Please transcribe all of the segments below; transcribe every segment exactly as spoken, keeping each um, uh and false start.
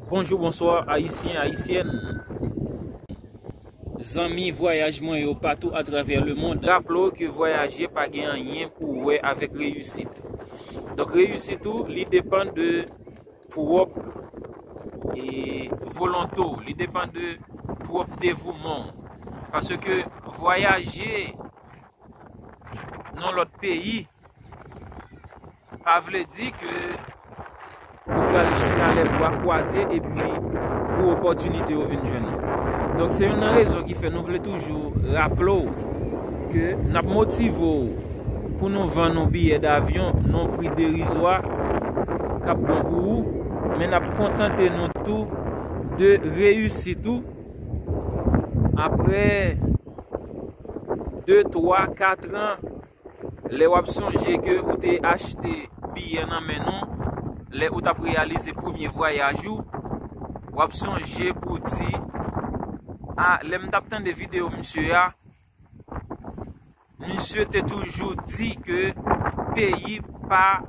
Bonjou, bonswa, Ayisyen, Ayisyèn. Zanmi vwayaj mwen yo patou atravè lemonn, raple w ke vwayaje pa gen anyen pou wè avèk reyisit. Donk, reyisit ou, li depann de pwòp e, volonte w, li depann de pwòp devouman w. Paske vwayaje nan lòt peyi pa vle di ke ou pral chita lè bra kwaze epi pou opòtinite yo vin jwenn ou. Donk, se youn nan rezon ki fè nou vle toujou raple w ke n ap motive w pou nou vann ou biyè davyon nan yon pri derizwa k ap bon pou ou, men n ap kontante nou tou de reyisit ou apre de, twa, kat an, lè w ap sonje ke ou te achte biyè nan men nou, lè ou t ap reyalize premye vwayaj ou, w ap sonje pou w di, a, lè m t ap tande videyo misye a, misye te toujou di ke peyi pa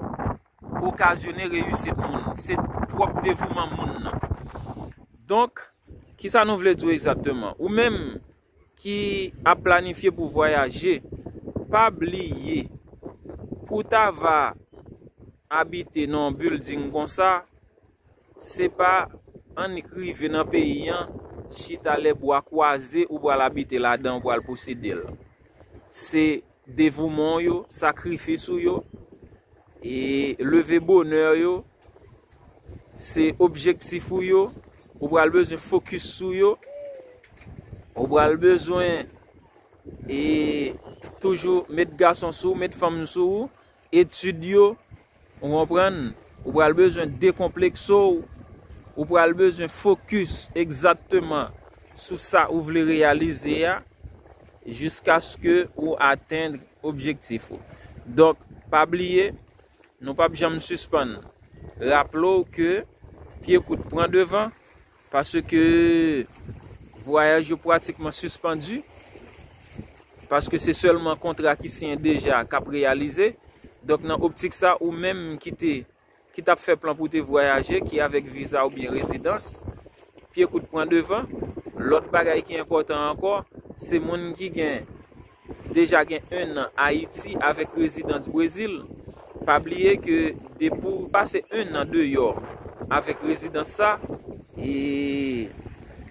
okazyone reyisit moun, se pwòp devouman moun nan. Donk, kisa nou vle di w egzakteman? Ou menm ki ap planifye pou vwayaje, pa bliye, pou w ta va abite nan yon bilding konsa, se pa annik rive nan peyi an, chita lè bra kwaze ou pral abite ladan, ou pral posede l. Se devouman w yo, sakrifis ou yo, e leve bonè yo, se objektif ou yo, ou pral bezwen fokis sou yo, ou pral bezwen e toujou met gason sou ou, met fanm sou ou, etid yo, ou konprann? Ou pral bezwen dekonplekse w, ou pral bezwen fokis egzakteman sou sa ou vle reyalize a, jiskaske ou atenn objektif ou. Donk, pa bliye, nou p ap janm sispann raple w ke pye kout pran devan, paske vwayaj yo pratikman sispandi, paske se sèlman kontra ki siyen deja k ap reyalize. Donk, nan optik sa, ou menm ki te, ki t ap fè plan pou te vwayaje, ki avèk viza oubyen rezidans, pye kout pran devan. Lòt bagay ki enpòtan ankò, se moun ki gen, deja gen enn an Ayiti avèk rezidans Brezil. Pa bliye ke depi w pase enn an deyò avèk rezidans sa, e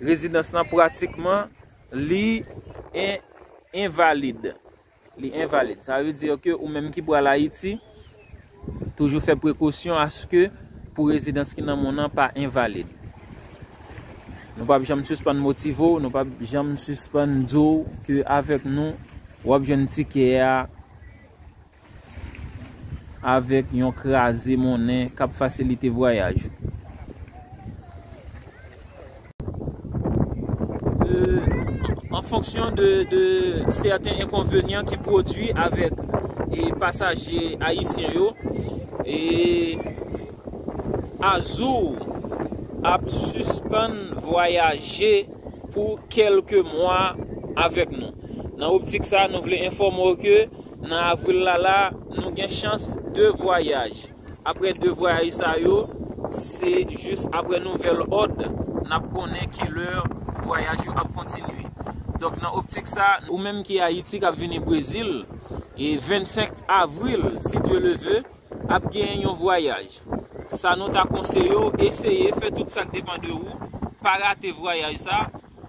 rezidans lan pratikman li en-, envalid. Li envalid. Sa vle di ke ou menm ki pral Ayiti, toujou fè prekosyon aske pou rezidans ki nan men w nan pa envalid. Nou p ap janm sispann motive w, nou p ap janm sispann di w ke avèk nou, w ap jwenn tikè a avèk yon kraze monnen k ap fasilite vwayaj ou. Euh, en fonction de, de certains inconvénients ki pwodui avèk e pasaje ayisyen yo, e Azul ap sispann vwayaje pou kèlke mwa avèk nou. Nan optik sa, nou vle enfòme w ke nan avril la la, nou gen chans de vwayaj. Apre de vwayaj sa yo, se jis apre nouvèl òd n ap konnen ki lè vwayaj yo ap kontinye. Donk, nan optik sa, ou menm ki Ayiti k ap vini Brezil, e vennsenk avril, si Dye le ve, ap gen yon vwayaj. Sa nou ta konseye w, eseye fè tout sa k depann de ou, pa rate vwayaj sa,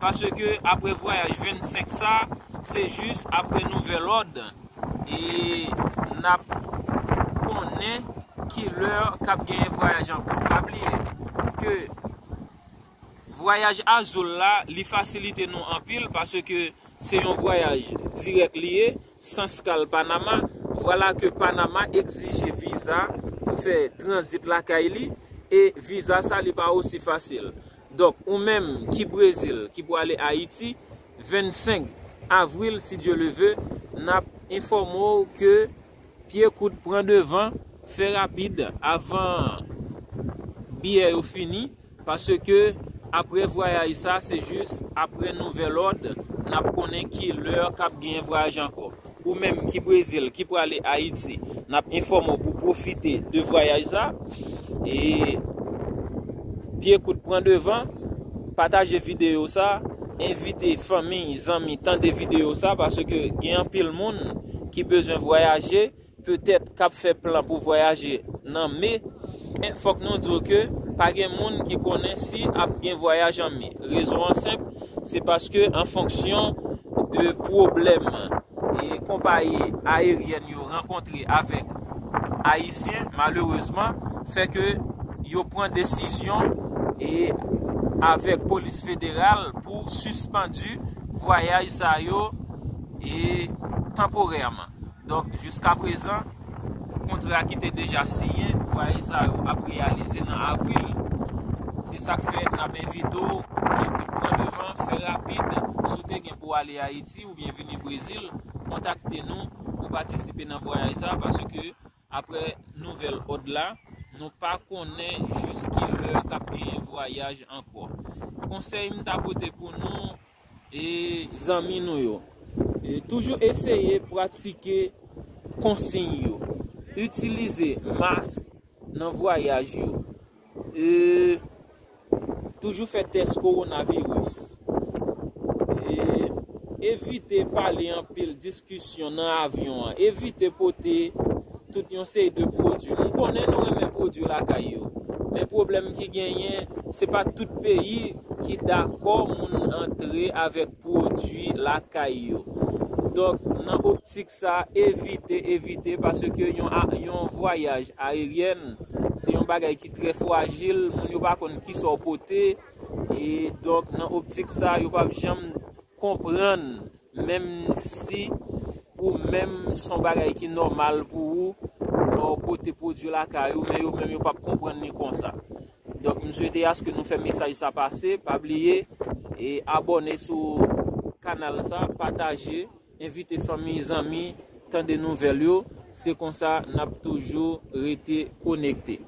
paske apre vwayaj vennsenk sa, se jis apre nouvèl òd, e n ap konnen ki lè k ap genyen vwayaj ankò. Pa bliye ke vwayaj Azul la, li fasilite nou anpil, paske se yon vwayaj dirèk li ye, san eskal Panama. Vwala ke Panama egzije viza pou fè tranzit lakay li, e viza sa li pa osi fasil. Donk, ou menm ki Brezil, ki pwale Ayiti, vennsenk avril, si Dye le ve, n ap enfòme w ke pye kout pran devan, fè rapid avan biyè yo fini, paske apre vwayaj sa, se jis apre nouvèl òd, n ap konnen ki lè k ap gen vwayaj ankò. Ou menm ki Brezil, ki prale Ayiti, n ap enfòme w pou pwofite de vwayaj sa. E Pye kout pran devan, pataje videyo sa, envite fanmi, zanmi tande videyo sa, paske gen anpil moun ki bezwen vwayaje, petèt k ap fè plan pou vwayaje nan me. Men fòk nou di w ke pa gen moun ki konnen si ap gen vwayaj an me. Rezon an senp, se paske an fonksyon de pwoblèm e konpayi ayeryèn yo rankontre avèk Ayisyen, malerezman, fè ke yo pran desizyon e avèk polis federal pou sispann vwayaj sa yo e tanporèman. Donk, jiska prezan, kontra ki te deja siyen, vwayaj sa yo ap reyalize nan avril. Se sa k fè n ap envite w, pye kout pran devan, fè rapid, si w te gen pou ale Ayiti oubyen vini Brezil, kontakte nou pou patisipe nan vwayaj sa, paske apre nouvèl òd la, nou pa konnen jis ki lè k ap gen vwayaj ankò. Konsèy m ta pote pou nou, e zanmi nou yo, e toujou eseye pratike konsiy yo. Itilize mask nan vwayaj yo. E toujou fè tès kowonaviris. E evite pale anpil, diskisyon nan avyon an. Evite pote tout yon seri de pwodui. M konnen nou renmen pwodui lakay yo. Men pwoblèm ki genyen, se pa tout peyi ki dakò moun antre avèk pwodui lakay yo. Donk, nan optik sa, evite, evite, paske yon a-, yon vwayaj ayeryèn, se yon bagay ki trè frajil, moun yo pa konn kisa w pote, e donk, nan optik sa, yo p ap janm konprann, menm si ou menm se yon bagay ki nòmal pou ou, lè w pote pwodui lakay ou, men yo menm yo p ap konprann li konsa. Donk, m swete aske nou fè mesaj sa pase. Pa bliye e abòne sou kanal sa, pataje, envite fanmi, zanmi, tande nouvèl yo. Se konsa n ap toujou rete konekte.